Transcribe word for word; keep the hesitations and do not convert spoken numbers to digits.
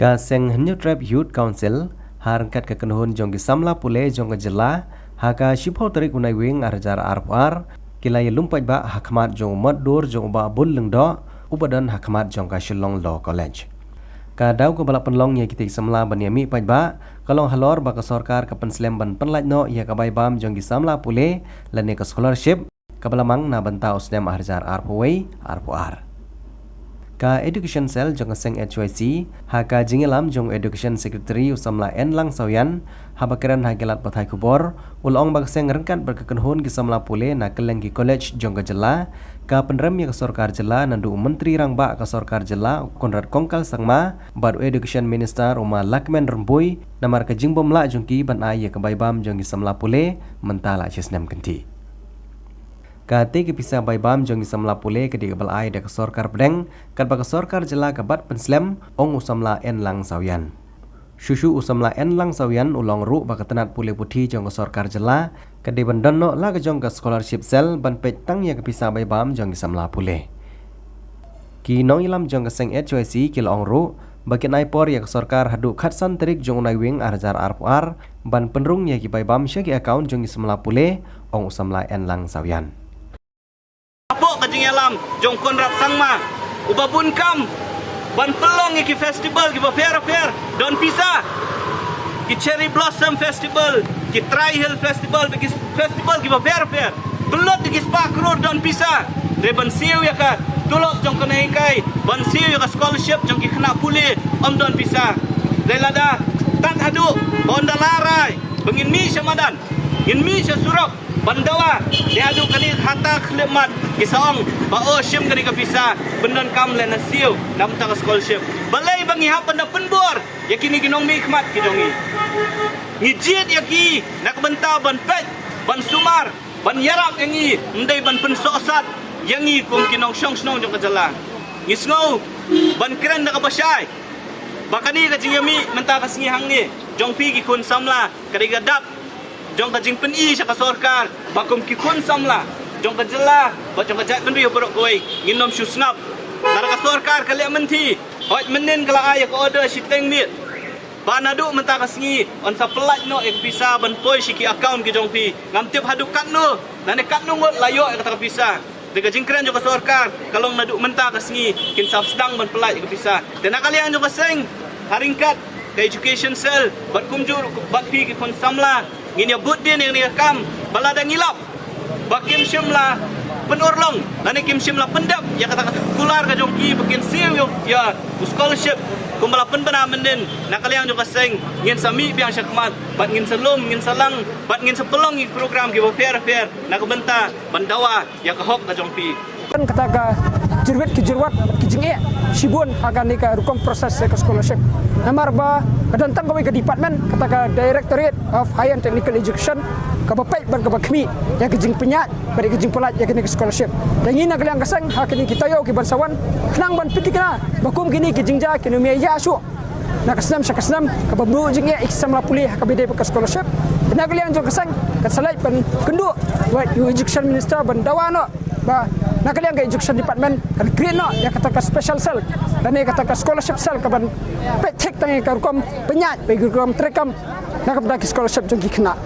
Ka Seng Hynñiewtrep Youth Council ha ryngkat ka kynhun jong ki samla pule jong ka jylla, ha ka shiphew tarik u Naiwieng ar hajar arphew ar, ki la ïalum paidbah ha khmat jong u mot dur jong u Bah Bun Lyngdoh, uba don ha khmat jong ka Shillong Law College. Ka daw kaba la pynlong ïa kitei ki samla ban ïamih paidbah ka long halor ba ka sorkar ka pynslem ban pynlait noh ïa ka bai bam jong ki samla pule lane ka scholarship kaba la mang na bynta u snem ar hajar arphew wei arphew ar. Ka Education Cell jong ka Seng H Y C, ha ka jingïalam jong u Education Secretary u samla N Langsawian, haba kren ha ki lad pathai khubor, u la ong ba ka seng ryngkat bad ka kynhun ki samla pule na kylleng ki college jong ka jylla ka pynrem ïa ka sorkar jylla naduh u Myntri Rangbah ka sorkar jylla u Conrad Kongkal Sangma bad u Education Minister u Ma Lahkmen Rymbui, namar ka jingbymlah jong ki ban ai ïa ka bai bam jong ki samla pule mynta la shi snem kynthih. Katei ka pisa bai bam jong ki samla pule ka dei kaba la ai da ka sorkar pdeng, katba ka sorkar jylla ka bat pynslem, ong u samla N Langsawian. Shuh shuh u samla N Langsawian u la ong ruh ba ka tnat pule puthi jong ka sorkar jylla ka dei ban don noh la ka jong ka Scholarship Cell ban peit tang ïa ka pisa bai bam jong ki samla pule. Ki nongïalam jong ka Seng H Y C ki la ong ruh ba kin ai por ïa ka sorkar haduh khatsan tarik jong u Naiwieng ar hajar arphew ar ban pynrung ïa ki bai bam sha ki account jong ki samla pule, ong u samla N Langsawian. Hapoh ka jingïalam jong u Conrad Sangma, uba bun kam ban pynlong ïa ki festival kiba pher pher don pisa. Ki Cherry Blossom Festival, ki Tri Hill Festival, ki festival kiba pher pher. Pynlut ïa ki spah klur don pisa. Hynrei ban siew ïa ka tulop jong ka nonghikai, ban siew ïa ka scholarship jong ki khynnah pule, ym don pisa. Hynrei lada tad haduh ba ynda la rai ba ngin mih sha madan, ngin mih sha surok ban dawa, hynrei haduh kane ka hata khyllipmat ki sa ong ba, oh, shim kane ka pisa ban donkam lane siew na bynta ka scholarship. Balei ba ngi hap ban da pynbor ïa kine ki nongmihkhmat ki jong ngi? Ngi jied ïa ki na ka bynta ban peit, ban sumar, ban ïarap ïa ngi, ym dei ban pynsohsat ïa ngi kum ki nongshong shnong jong ka jylla. Ngi sngew ban kren da kaba shai ba kane ka jingïamih mynta ka sngi hangne jong phi ki khun samla ka dei ka dap jong ka jingpyni sha ka sorkar ba kum ki khun samla jong ka jylla bad jong ka jaitbynriew baroh kawei ngin ym shu sngap. Lada ka sorkar ka leh mynthi, hooid, mynnin ka la ai ïa ka order shiteng miet ba naduh mynta ka sngi yn sa pynlait noh ïa ka pisa ban poi sha ki account ki jong phi. Ngam tip haduh katno lane katno ngut la ïoh ïa kata ka pisa. Te ka jingkren jong ka sorkar ka long naduh mynta ka sngi kin sa sdang ban pynlait ïa ka pisa. Te na ka liang jong ka seng, ha ryngkat ka Education Cell bad kumjuh bad phi ki khun samla, ngin ïa bud dien ïa kane ka kam ba lada ngi lap ba kim shym la pynurlong lane kim shym la pyndep ïa kata ka kular ka jong ki ba kin siew ïa u scholarship kumba la pynbna mynnin, na ka liang jong ka seng ngin sa mih biang sha khmat bad ngin sa lum, ngin sa lang bad ngin sa pynlong ïa ki program kiba pher pher na ka bynta ban dawa ïa ka hok ka jong phi. Kata ka jyrwit ki jyrwat ki jingeh shibun ha kane ka rukom process ïa ka scholarship. Namar ba ka don tang kawei ka department, kata ka Directorate of Higher and Technical Education, kaba peit bad kaba khmih ïa ka jingpynïaid bad ïa ka jingpynlait ïa kane ka scholarship. Te ngi na ka liang ka seng ha kine ki taïew ki ban sa wan, khnang ban pynthikna ba kum kine ki jingjia kin ym ïa ïa shuh. Na ka snem sha ka snem kaba buh jingeh ïa ki samla pule ha kaba ïadei bad ka scholarship. Na ka liang jong ka seng kan sa leit ban kynduh bad u Education Minister ban dawa noh ba na ka liang ka Education Department kan create noh ïa kata ka special cell lane kata ka scholarship cell kaban peit thik tang ïa ka rukom pynïaid bad ïa ka rukom treikam na ka bynta ki scholarship jong ki khynnah.